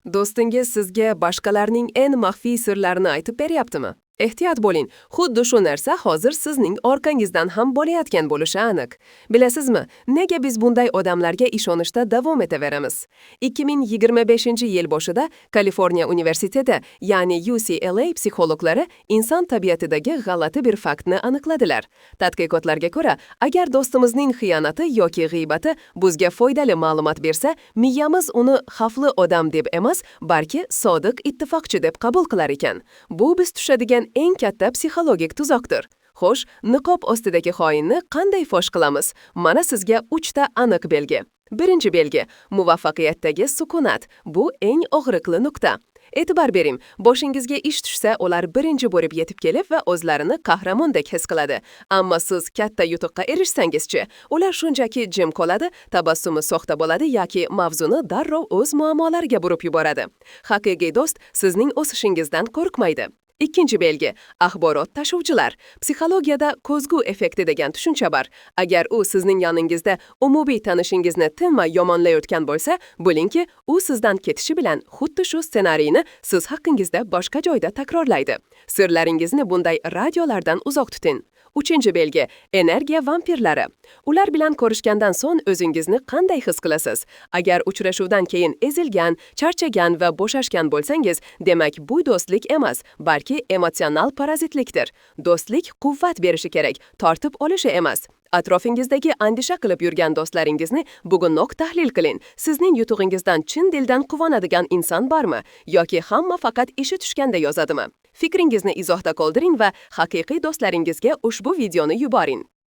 Do'stingiz sizga boshqalarning eng maxfiy sirlarini aytib beryaptimi? Ehtiyot bo'ling, xuddi shu narsa hozir sizning orqangizdan ham bo'layotgan bo'lishi aniq. Bilasizmi, nega biz bunday odamlarga ishonishda davom etaveramiz? 2025-yil boshida Kaliforniya universiteti, ya'ni UCLA psixologlari inson tabiatidagi g'alati bir faktni aniqladilar. Tadqiqotlarga ko'ra, agar do'stimizning xiyonati yoki g'iybati bizga foydali ma'lumot bersa, miyamiz uni xavfli odam deb emas, balki sodiq ittifoqchi deb qabul qilar ekan. Bu biz tushadigan eng katta psixologik tuzoqdir. Xo'sh, niqob ostidagi xoinni qanday fosh qilamiz? Mana sizga 3 ta aniq belgi. Birinchi belgi muvaffaqiyatdagi sukunat. Bu eng og'riqli nuqta. E'tibor bering, boshingizga ish tushsa, ular birinchi bo'lib yetib kelib va o'zlarini qahramondek his qiladi. Ammo siz katta yutuqqa erishsangizchi, ular shunchaki jim qoladi, tabassumi soxta bo'ladi yoki mavzuni darrov o'z muammolariga burib yuboradi. Haqiqiy do'st sizning o'sishingizdan qo'rqmaydi. Ikkinchi belgi axborot tashuvchilar. Psixologiyada ko'zgu effekti degan tushuncha bor. Agar u sizning yoningizda umumiy tanishingizni tinmay yomonlayotgan bo'lsa, bilingki, u sizdan ketishi bilan xuddi shu ssenariyni siz haqingizda boshqa joyda takrorlaydi. Sirlaringizni bunday radiolardan uzoq tuting. Uchinchi belgi energiya vampirlari. Ular bilan ko'rishgandan so'ng o'zingizni qanday his qilasiz? Agar uchrashuvdan keyin ezilgan, charchagan va bo'shashgan bo'lsangiz, demak bu do'stlik emas, balki emotsional parazitlikdir. Do'stlik quvvat berishi kerak, tortib olishi emas. Atrofingizdagi andisha qilib yurgan do'stlaringizni bugunoq tahlil qiling. Sizning yutug'ingizdan chin dildan quvonadigan inson bormi yoki hamma faqat ishi tushganda yozadimi? Fikringizni izohda qoldiring va haqiqiy do'stlaringizga ushbu videoni yuboring.